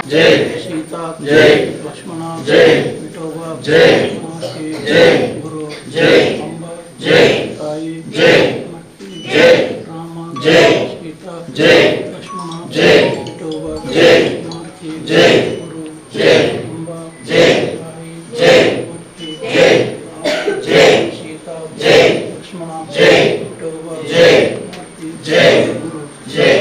जय सीता जय लक्ष्मण जय विठोबा जय मारुती जय गुरु जय अंबा जय ताई जय मट्टी जय राम जय सीता जय लक्ष्मण जय विठोबा जय मारुती जय गुरु जय अंबा जय ताई जय मट्टी जय राम जय सीता जय लक्ष्मण जय विठोबा जय मारुती जय गुरु जय।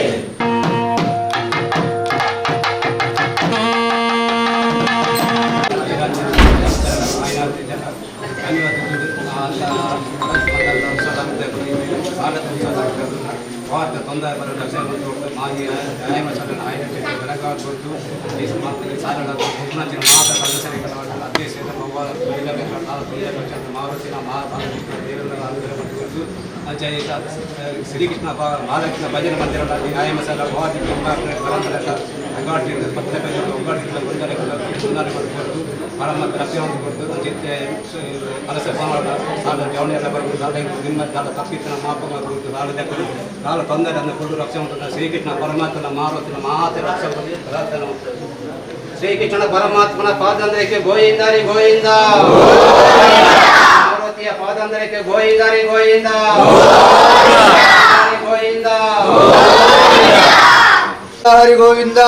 ಶ್ರೀಕೃಷ್ಣ ಮಹಾಲಕ್ಷ್ಮಣ ಭಜನೆ ಮಂದಿರ ನ್ಯಾಯಮಸಾಲ ಪರಮ ರಕ್ಷಣೆ ಕೊಡ್ತು ಚಿತ್ತೆ ಅಲಸೆ ಸಾಲ ಜವಣಿ ಎಲ್ಲ ಬರ್ತದೆ ಸಾಲ ನಿಮ್ಮ ಸಾಲ ತಪ್ಪಿತ್ತನ ಮಾಪ ಕೊಡ್ತು ಸಾಲ ದಕ್ಕಲು ಸಾಲ ತೊಂದರೆ ಅನ್ನು ಕೊಡು ರಕ್ಷಣೆ ಉಂಟು. ಶ್ರೀಕೃಷ್ಣ ಪರಮಾತ್ಮನ ಮಾರುತಿನ ಮಾತೆ ರಕ್ಷಣೆ ಪ್ರಾರ್ಥನೆ. ಶ್ರೀಕೃಷ್ಣ ಪರಮಾತ್ಮನ ಪಾದಂದ್ರಕ್ಕೆ ಗೋವಿಂದಾರಿ ಗೋವಿಂದ, ಮಾರುತಿಯ ಪಾದಂದ್ರಕ್ಕೆ ಗೋವಿಂದಾರಿ ಗೋವಿಂದ ಗೋವಿಂದ ಹರಿ ಗೋವಿಂದ.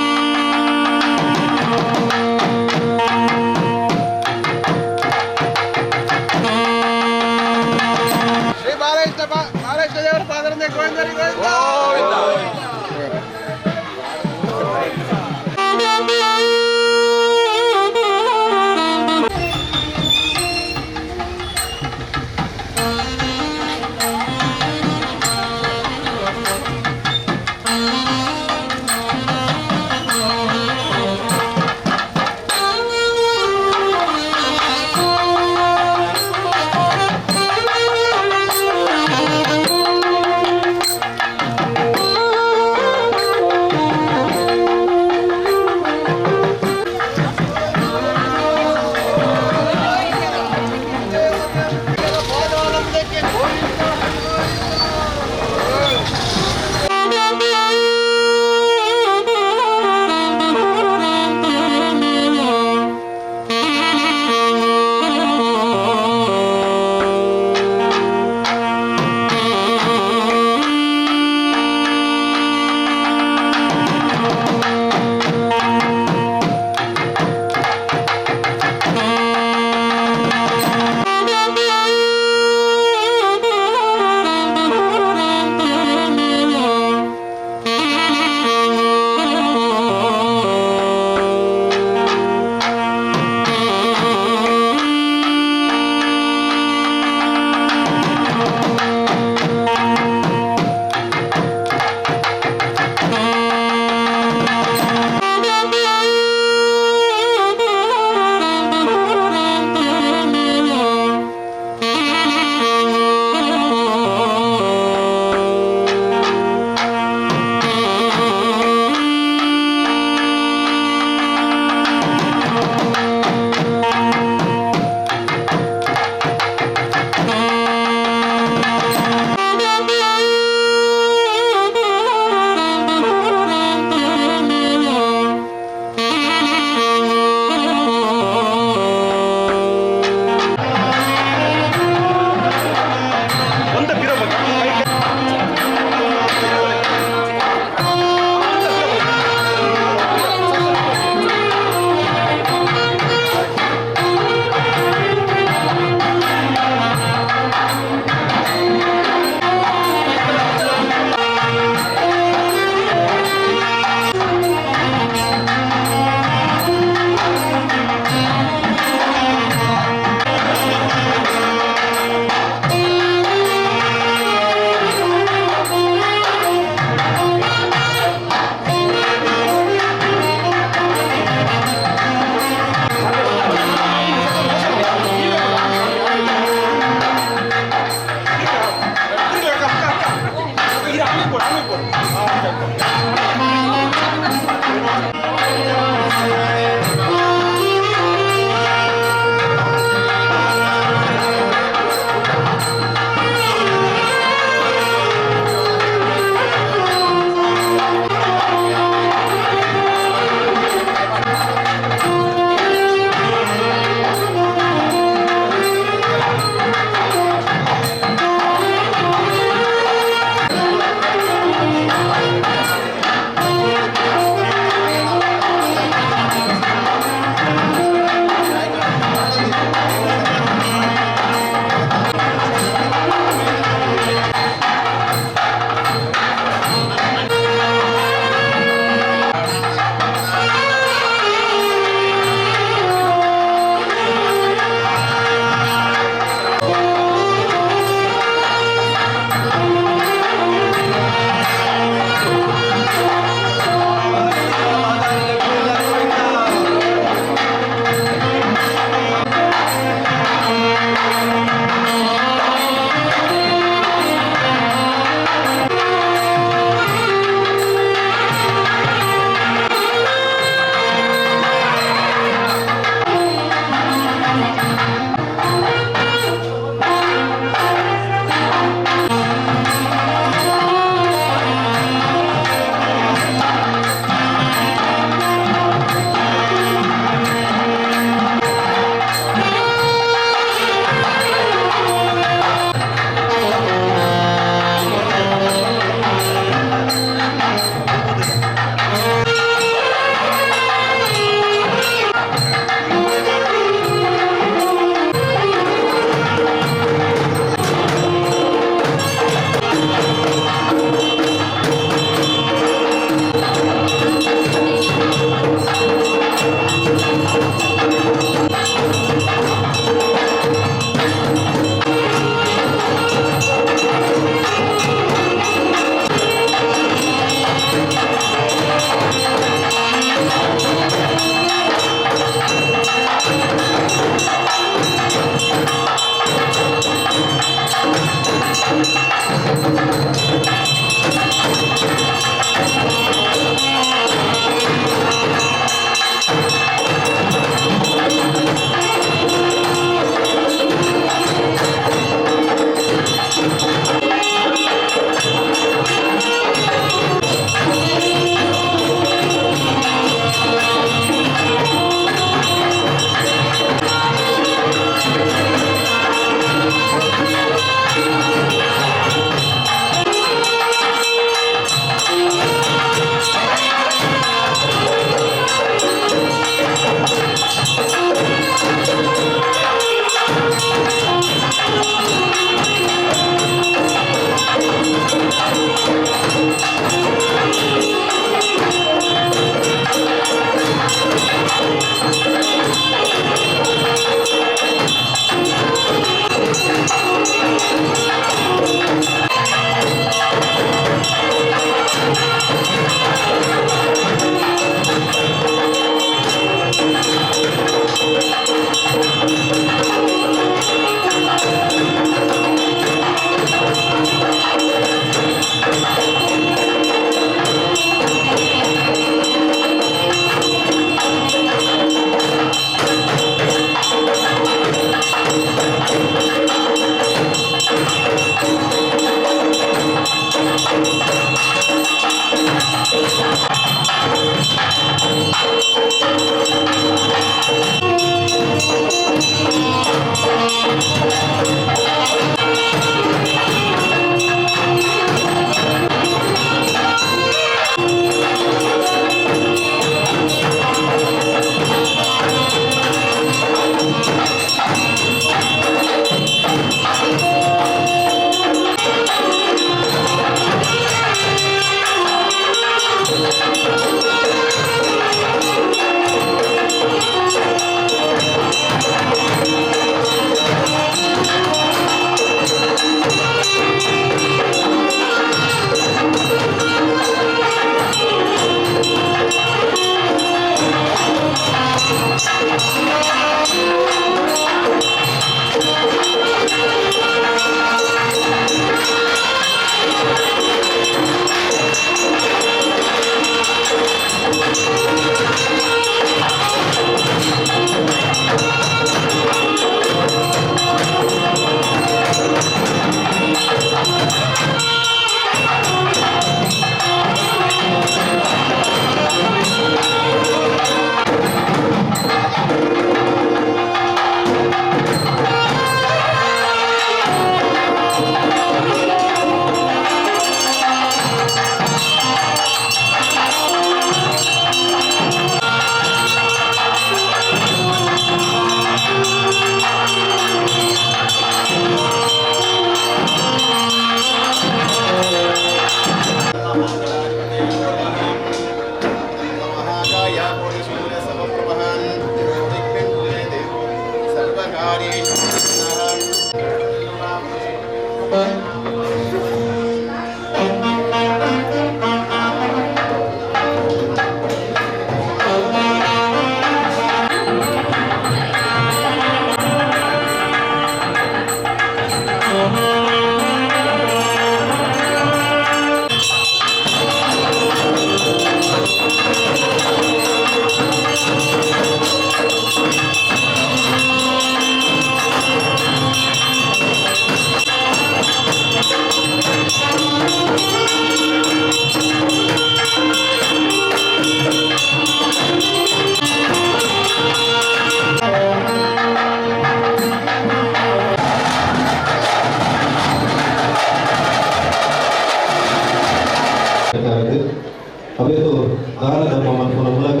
ಅವೇತು ದಾನ ಧರ್ಮ ಮಲ್ಪುನ ಮೂಲಕ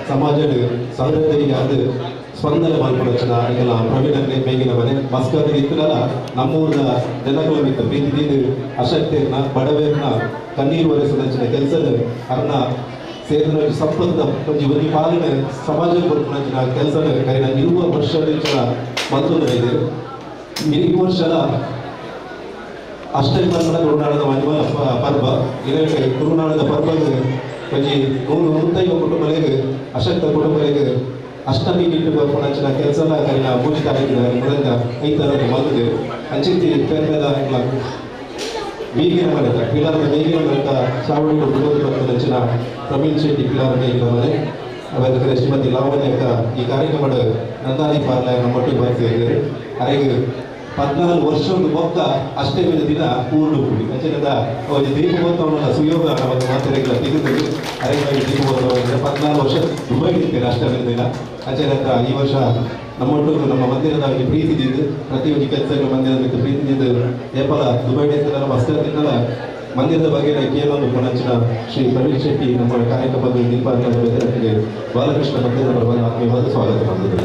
ಸಮಾಜಡ್ ಸಹೃದಯಿಯಾದ ಸ್ಪಂದನೆ ಮಲ್ಪುನಂಚಿನ ಎಂಕಲ್ನ ಪ್ರವೀಣನ್ನೇ ಮೇಗಿನ ಮನೆ ಮಸ್ಕತ್ ಇತ್ತುಂಡಲ ನಮ್ಮೂರ್ದ ಜನಕುಲ ಮಿತ್ತ್ ಪ್ರೀತಿ ದೀದ್ ಅಶಕ್ತೆರ್ನ ಬಡವೆರ್ನ ಕಣ್ಣೀರು ಒರೆಸುನಂಚಿನ ಕೆಲಸಡ್ ಅರ್ನ ಸೇರಿನ ಸಂಪತ್ತದ ಒಂಜಿ ಒಂಜಿ ಪಾಲನೆ ಸಮಾಜಕ್ಕೆ ಕೊರ್ಪುನಂಚಿನ ಕೆಲಸಡ್ ಕರಿನ 20 ವರ್ಷದಿಂಚಿನ ಮಲ್ತೊಂದು ಬೈದೆರ್. ಈ ವರ್ಷದ ಅಷ್ಟೇ ಪರ್ಬ ತುಳುನಾಡದ ಮನಿಮಲ ಪರ್ಬ ಇರಕ್ಕೆ ತುಳುನಾಡದ ಪರ್ಬಗ್ ಒಂಜಿ 150 ಕುಟುಂಬಲೆಗ್ ಅಶಕ್ತ ಕುಟುಂಬಲೆಗ್ ಅಷ್ಟಮಿ ಕಿಟ್ಟು ಬರ್ಪುನಂಚಿನ ಕೆಲಸಲ ಕರಿನ 3 ತಾರೀಕಿನ ಮುರಂದ 5 ಮಲ್ತುದೆರ್. ಅಂಚಿತ್ತಿ ಪೆರ್ಮೆದ ಮೇಗಿನ ಮನೆತ ಪಿಲಾರದ ಮೇಗಿನ ಮನೆತ ಚಾವಡಿ ಬುಡೋದು ಬರ್ಪುನಂಚಿನ ಪ್ರವೀಣ್ ಶೆಟ್ಟಿ ಪಿಲಾರ ಮೇಗಿನ ಮನೆ ಅವರ ಶ್ರೀಮತಿ ಲಾವಣ್ಯಕ್ಕ ಈ ಕಾರ್ಯಕ್ರಮದ ನಂದಾದಿ ಪಾರ್ಲ ನಮ್ಮೊಟ್ಟಿಗೆ ಬರ್ತಿದ್ದಾರೆ. ಅರೆಗ್ 14 ವರ್ಷದ ಬೊಕ್ಕ ಅಷ್ಟಮಿದ ದಿನ ಊರು ಪುಡಿ ಅಂಚೆನದ ಒಂಜಿ ದೀಪೋತ್ಸವದ ಸುಯೋಗ ನಮಕ್ ಮಾತೆರೆಗ್ಲ ತಿಕ್ಕುದು. ಅರೆಗ್ ದೀಪೋತ್ಸವ 14 ವರ್ಷ ದುಬೈ ಇತ್ತೇವೆ ಅಷ್ಟಮಿದ ದಿನ. ಅಂಚೆನದ ಈ ವರ್ಷ ನಮ್ಮೊಟ್ಟಿಗೆ ನಮ್ಮ ಮಂದಿರದ ಒಂಜಿ ಪ್ರೀತಿ ದಿಂದು ಪ್ರತಿಯೊಂಜಿ ಕೆಲಸಗಳ ಮಂದಿರದ ಮಿತ್ತ್ ಪ್ರೀತಿ ದಿಂದು ಏಪಲ ದುಬೈ ಇತ್ತಲ್ಲ ಮಸ್ಕತ್ ಇತ್ತಲ್ಲ ಮಂದಿರದ ಬಗ್ಗೆ ಕೇಳೊಂದು ಪುಣಂಚಿನ ಶ್ರೀ ಪ್ರವೀಣ್ ಶೆಟ್ಟಿ ನಮ್ಮ ಕಾರ್ಯಕ್ರಮದ ದೀಪಾರ್ಪಣೆ ಬಾಲಕೃಷ್ಣ ಮಂದಿರದ ಪರವಾಗಿ ಆತ್ಮೀಯವಾದ ಸ್ವಾಗತ ಮಾಡಿದರು.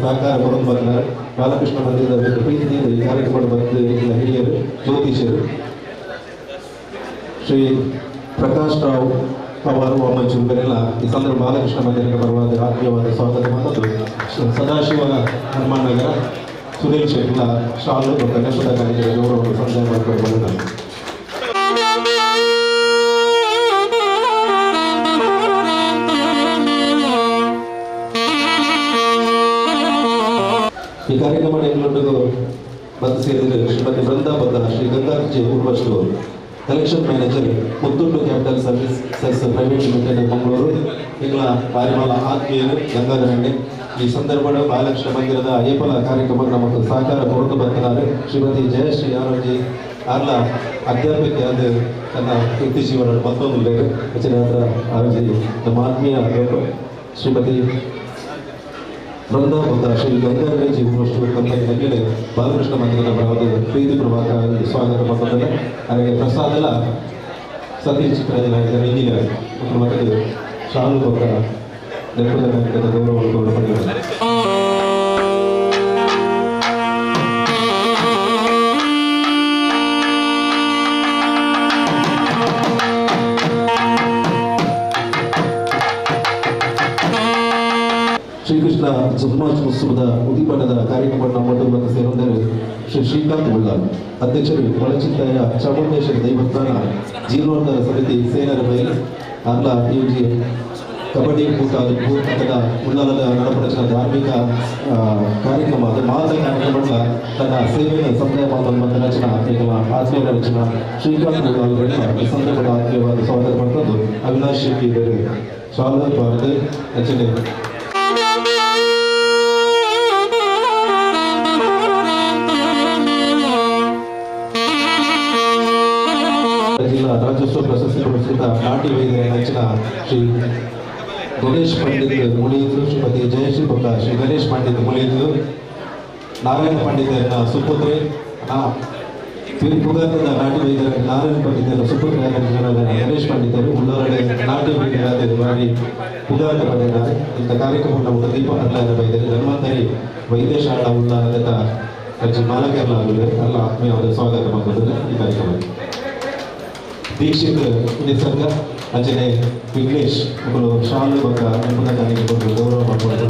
ಸಹಕಾರ ಕೊಡೋದು ಬಂದರು ಬಾಲಕೃಷ್ಣ ಮಂದಿರದ ಪ್ರೀತಿಯಿಂದ ಈ ಕಾರ್ಯಕ್ರಮ ಬಂದು ಹಿರಿಯರು ಜ್ಯೋತಿಷರು ಶ್ರೀ ಪ್ರಕಾಶ್ ರಾವ್ ಅವರು ಅಮ್ಮಚೂರುಗರೆಲ್ಲ ಈ ಸಂದರ್ಭ ಬಾಲಕೃಷ್ಣ ಮಂದಿರಕ್ಕೆ ಬರುವಾಗ ಆತ್ಮೀಯವಾದ ಸ್ವಾಗತ ಮಾಡೋದು. ಸದಾಶಿವ ಹನುಮಾನ್ ನಗರ ಸುನೀಲ್ ಶೆಟ್ಲ ಶಾಲು ಗಣಪದ ಕಾರ್ಯಕ್ರಮ ಗೌರವ ಸಂದಾಯ ಮಾಡಿಕೊಂಡು ಬಂದರು. ಈ ಕಾರ್ಯಕ್ರಮ ಎಂಗ್ಲೊಟ್ಟಿಗೂ ಬಂದು ಸೇರಿದರೆ ಶ್ರೀಮತಿ ವೃಂದಾ ಬದ್ದ Shri Gangadhar J Urvastu collection manager Muthoot capital service cess private limited Mangaluru ಇಂಗ್ಲ ಪಾರಿಮಲ ಆತ್ಮೀಯರು ಗಂಗಾಧರಣ್ಣೆ. ಈ ಸಂದರ್ಭ ಬಾಲಕೃಷ್ಣ ಮಂದಿರದ ಏಪಲ ಕಾರ್ಯಕ್ರಮಕ್ಕೆ ನಮಗೆ ಸಹಕಾರ ಕೊರತು ಬರ್ತಾರೆ ಶ್ರೀಮತಿ ಜಯಶ್ರೀ ಆರೋಜಿ ಆರ್ಲ ಅಧ್ಯಾಪಕಿಯಾದ ತನ್ನ ವೃತ್ತಿ ಜೀವನ ಮತ್ತೊಂದು ಹೆಚ್ಚಿನ ಆರೋಜಿ ನಮ್ಮ ಆತ್ಮೀಯ ಶ್ರೀಮತಿ ವೃಂದಾವನ ಶ್ರೀ ಗಂಗಾಧರ ಜಿ ಉರ್ವಷ್ಟು ಕಂಪನಿ ಬಾಲಕೃಷ್ಣ ಮಂದಿರದ ಬರವಾದ ಪ್ರೀತಿ ಪ್ರಭಾಕ ಸ್ವಾಗತ ಮಾಡ್ತಾರೆ. ಹಾಗೆ ಪ್ರಸಾದಲ ಸತೀಶ್ ಚಿತ್ರಜನ ಇಂಜಿನಿಯರ್ ಮತ್ತು ಶಾಲು ಭಕ್ತ ನೆಪದ ಗೌರವ ಪಡೆಯುತ್ತಾರೆ. ಶ್ರೀಕೃಷ್ಣ ಜನ್ಮಾಷ್ಟಮೋತ್ಸವದ ಉದ್ದೀಪನದ ಕಾರ್ಯಕ್ರಮವನ್ನು ಮೊದಲು ಸೇರಿದರೆ ಶ್ರೀ ಶ್ರೀಕಾಂತ್ ಉಳ್ಳಾಲ್ ಅಧ್ಯಕ್ಷರು ಒಳಚಿತ್ತಾಯ ಚಾಮುಂಡೇಶ್ವರಿ ದೇವಸ್ಥಾನ ಜೀರ್ಣೋದ್ಧಾರ ಸಮಿತಿ ಸೇನರ ಬಯಲು ಅರ್ಲ ಯುಜಿ ಕಬಡ್ಡಿ ಕೂಟ ಅಥವಾ ಉಳ್ಳಾಲದ ನಡಪಡಿಸಿದ ಧಾರ್ಮಿಕ ಕಾರ್ಯಕ್ರಮ ಅದು ಮಾದ ಕಾರ್ಯಕ್ರಮ ತನ್ನ ಸೇವೆಯನ್ನು ಸಮುದಾಯ ಮಾಧ್ಯಮ ರಚನಾ ಆತ್ಮೀಯ ರಚನಾ ಶ್ರೀಕಾಂತ್ ಉಳ್ಳಾಲ್ ಈ ಸಂದರ್ಭದ ಆತ್ಮೀಯವಾದ ಸ್ವಾಗತ ಪಡೆದು ಅವಿನಾಶ್ ಶೆಟ್ಟಿ ಶಾಲು ಭಾರತ ರಚನೆ. ಜಿಲ್ಲಾ ರಾಜ್ಯೋತ್ಸವ ಪ್ರಶಸ್ತಿ ಪುರಸ್ಕೃತ ನಾಟಿ ವೈದ್ಯರ ರಚನಾ ಶ್ರೀ ಗಣೇಶ್ ಪಂಡಿತ್ ಮುಳಿಯಿದ್ರು ಶ್ರೀಮತಿ ಜಯಶ್ರೀ ಬೊಕ್ಕ ಶ್ರೀ ಗಣೇಶ್ ಪಂಡಿತ್ ಮುಳಿಯಿದ್ರು ನಾರಾಯಣ ಪಂಡಿತರನ್ನ ಸುಪುತ್ರಿ ಪುಗಾರ್ತೆದ ನಾಟಿ ವೈದ್ಯರ ನಾರಾಯಣ ಪಂಡಿತರು, ಸುಪುತ್ರ ಗಣೇಶ್ ಪಂಡಿತರು ಉಳ್ಳಾಲಡೆ ನಾಟಿ ವೈದ್ಯರಾದ ಬಾರಿ ಪುಗಾರ್ತೆ ಪಡೆದಿದ್ದಾರೆ. ಇಂಥ ಕಾರ್ಯಕ್ರಮ ನಮ್ಮ ದೀಪ ಹರಲಾದ ಬೈದರು ಧನ್ವಂತರಿ ವೈದ್ಯಶಾಲಾ ಉಳ್ಳಾಲದ ರಜಿ ಮಾಲಕರ್ಲ ಅಲ್ಲ ಆತ್ಮೀಯವಾದ ಸ್ವಾಗತ ಮಾಡ್ತದೆ. ಈ ಕಾರ್ಯಕ್ರಮ ದೀಕ್ಷಿತ್ ನಿಸರ್ಗ ಅಂಚನೆ ವಿಘ್ನೇಶ್ ಒಬ್ಬರು ಶಾಲು ಬೊಕ್ಕ ನೆಂಪುದ ಕಾಣಿಕೆ ಕೊಟ್ಟು ಗೌರವ ಮಾಡ್ಕೊಂಡು.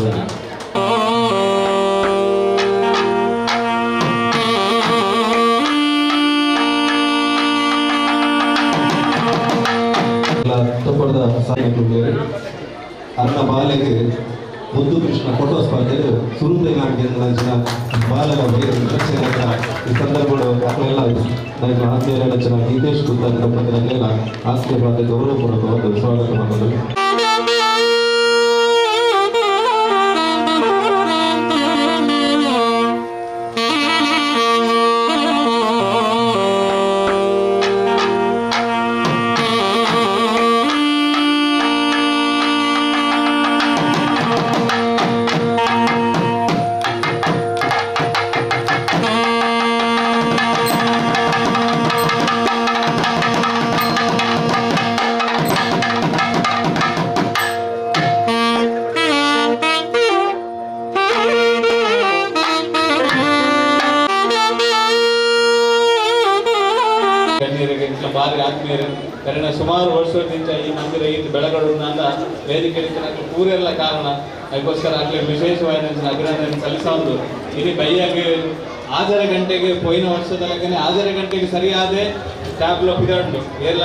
ತೊಪ್ಪರದ ಸಾಧನೆ ಅನ್ನ ಬಾಲೆಗೆ ಮುದ್ದು ಕೃಷ್ಣ ಫೋಟೋ ಸ್ಪರ್ಧೆ ಸುರುತೆ ಜನ ಬಾಲರ ಈ ಸಂದರ್ಭಗಳು ಅಕ್ಲೆಲ್ಲ ನನಗೆ ಆತ್ಮೀಯರ ಜನ ಗೀತೇಶ್ ಗುಪ್ತಾ ದಂಪತಿಗಳನ್ನೆಲ್ಲ ಆತ್ಮೀಯವಾದ ಗೌರವಪೂರ್ವಕವಾದ ಸ್ವಾಗತ ಮಾಡೋದು. ಬಾರಿ ಆತ್ಮೀಯರು ಕರೆನ ಸುಮಾರು ವರ್ಷದಿಂದ ಈ ಮಂದಿರ ಈ ಬೆಳಗಡುವುದನ್ನ ವೇದಿಕೆ ಪೂರೆಲ್ಲ ಕಾರಣ. ಅದಕ್ಕೋಸ್ಕರ ಆಗಲಿ ವಿಶೇಷವಾಗಿ ಅಭಿನಂದನೆ ಸಲ್ಲಿಸೋದು. ಇಲ್ಲಿ ಬೈಯಾಗಿ ಆಜರ ಗಂಟೆಗೆ ಪೋಯಿನ ವರ್ಷದೊಳಗನೆ ಆಜರ ಗಂಟೆಗೆ ಸರಿಯಾದ ಟ್ಯಾಬ್ಲೋ ಪಿದಾಂಡು ಎಲ್ಲ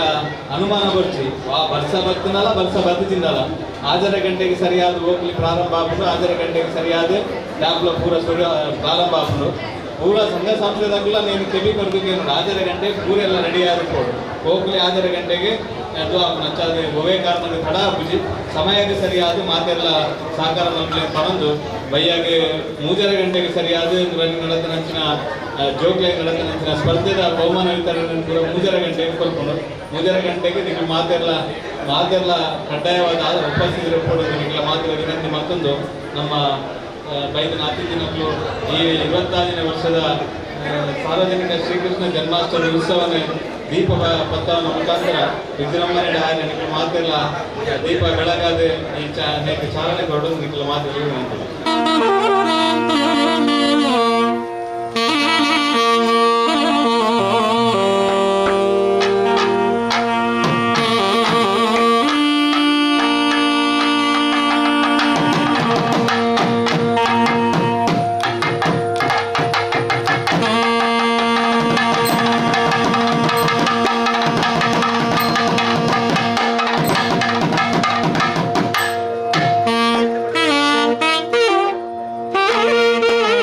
ಅನುಮಾನ ಬರ್ಚಿ ವಾ ಬರ್ಸ ಬರ್ತನಲ್ಲ ಬರ್ಸ ಬರ್ತದಿಂದಲ್ಲ ಆಜರ ಗಂಟೆಗೆ ಸರಿಯಾದ ಹೋಗ್ಲಿ ಪ್ರಾರಂಭ ಆಪುಂಡು. ಆಜರ ಗಂಟೆಗೆ ಸರಿಯಾದ ಟ್ಯಾಬ್ಲೋ ಪೂರ ಪ್ರಾರಂಭ ಆಪುಂಡು. ಪೂರ ಸಂಘ ಸಂಸ್ಥೆದಾಗಲ ನೀನು ಕೆವಿ ಕೊರದಿಗೆ ಆಜರ ಗಂಟೆ ಪೂರ ಎಲ್ಲ ರೆಡಿ ಆದ ಹೋಗ್ಲಿ ಆಜರ ಗಂಟೆಗೆ ಅದು ನಚ್ಚಾದ ಒವೇ ಕಾರಣಕ್ಕೆ ತಡ ಆಪುಜಿ ಸಮಯಕ್ಕೆ ಸರಿಯಾದ ಮಾತೆಲ್ಲ ಸಹಕಾರ ನಮ್ಮಲೆ ಪಣಂದು ಬೈಯಾಗೆ ಮೂಜರ ಗಂಟೆಗೆ ಸರಿಯಾದ ನಡತ ನಂಚಿನ ಜೋಕ್ಲೆ ನಡತ ನಂಚಿನ ಸ್ಪರ್ಧೆದ ಬಹುಮಾನ ವಿತರಣೆ ಪೂರ ಮೂಜರ ಗಂಟೆಗೆ ಕೊಲ್ಕೊಂಡು ಮೂಜರ ಗಂಟೆಗೆ ನೀವು ಮಾತೆಲ್ಲ ಮಾತೆಲ್ಲ ಕಡ್ಡಾಯವಾದ ಉಪಸ್ಥಿತರು ಕೊಡೋದು ನಿಮಗೆ ಮಾತೆಲ್ಲ ವಿನಂತಿ ಮತ್ತೊಂದು ನಮ್ಮ ಬೈದನ ಅತಿಥಿನಕ್ಲು ಈ 26ನೇ ವರ್ಷದ ಸಾರ್ವಜನಿಕ ಶ್ರೀಕೃಷ್ಣ ಜನ್ಮಾಷ್ಟಮಿ ಉತ್ಸವನೇ ದೀಪ ಪತ್ತವನ ಮುಖಾಂತರ ವಿಜೃಂಭಣೆ ನಿಖಿಲ ಮಾತೆಲ್ಲ ದೀಪ ಬೆಳಗಾದೆ ಈ ಚಾಲನೆ ಕೊಡೋದು ನಿಖಿಲ ಮಾತೆಲ್ಲ ವಿನಂತಿ. Thank you.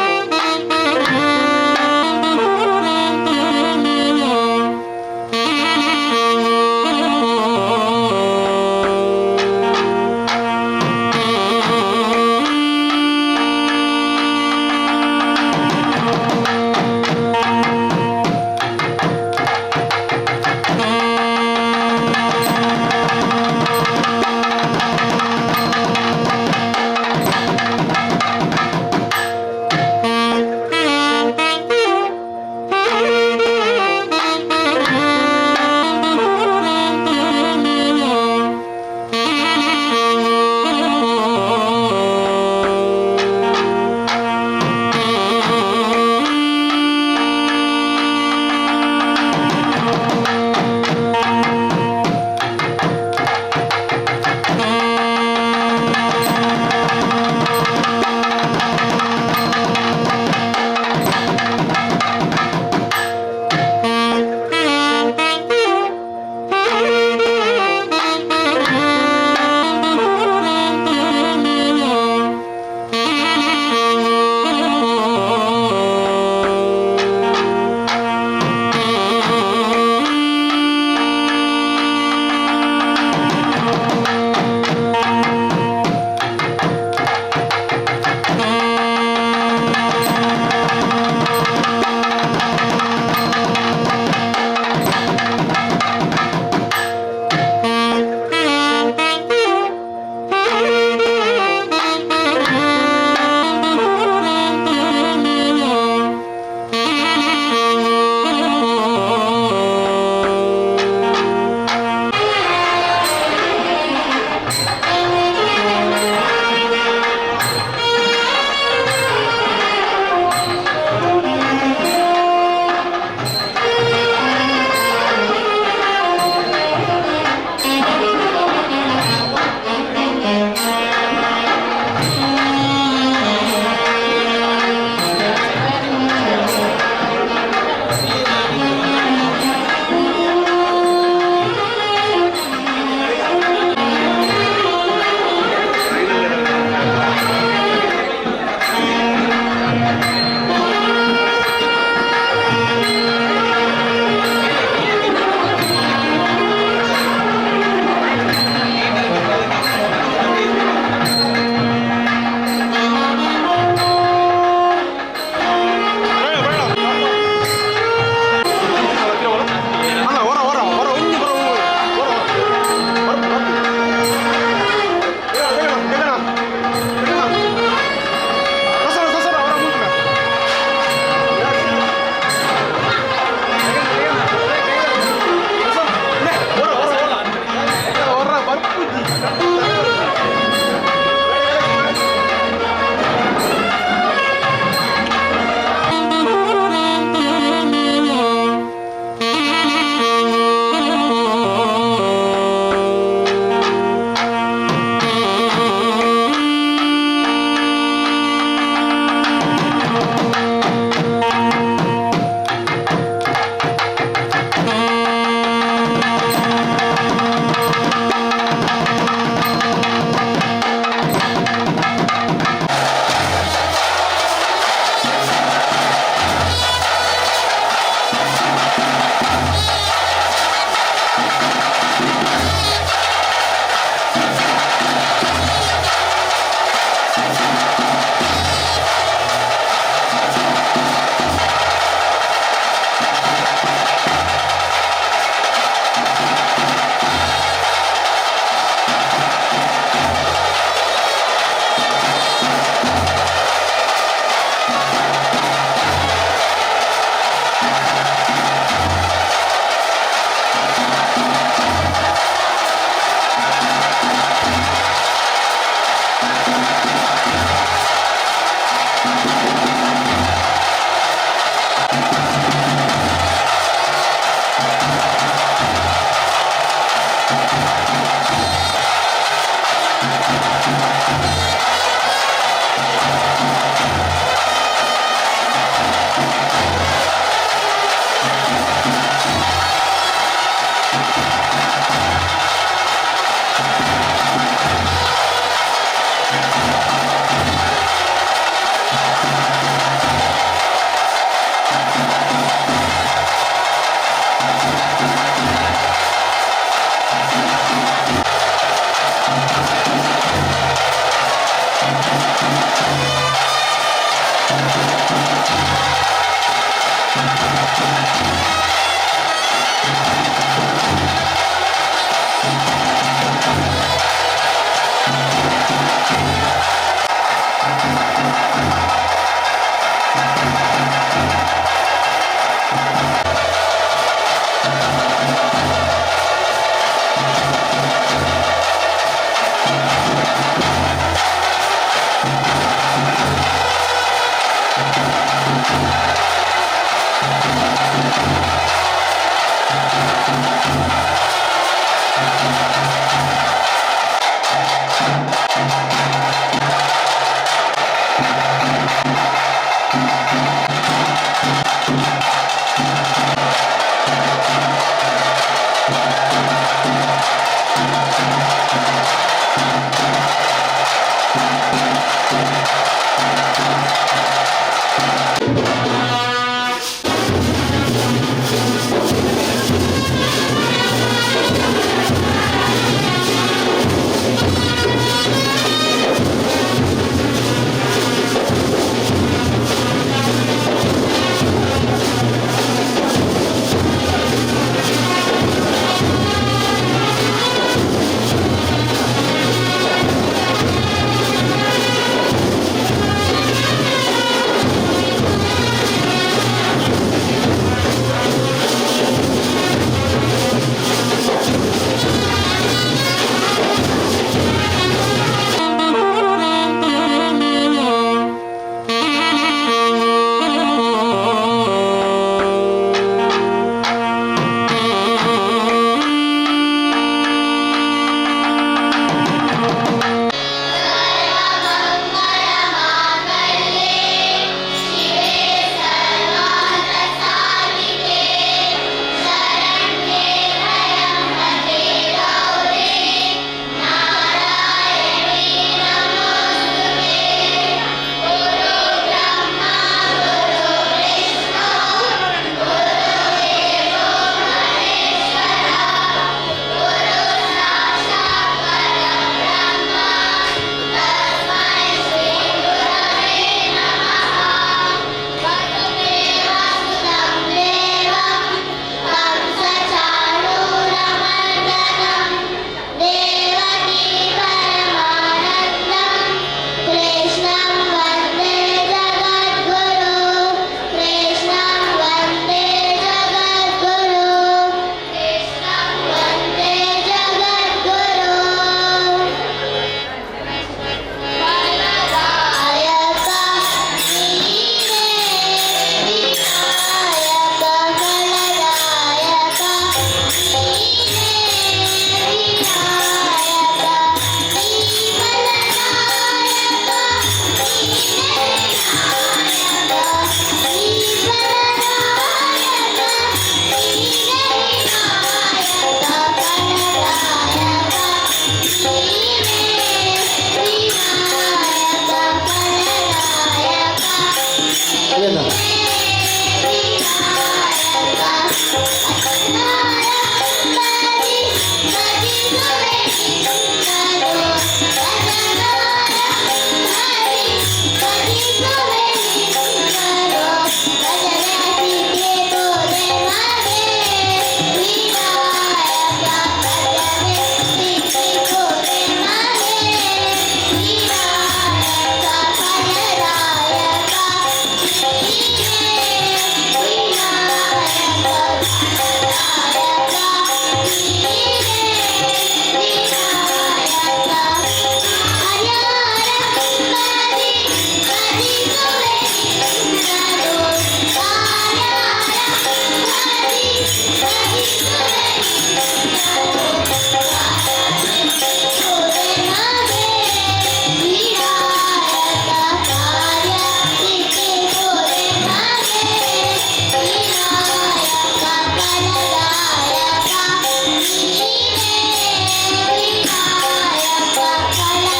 ಕಾಲ.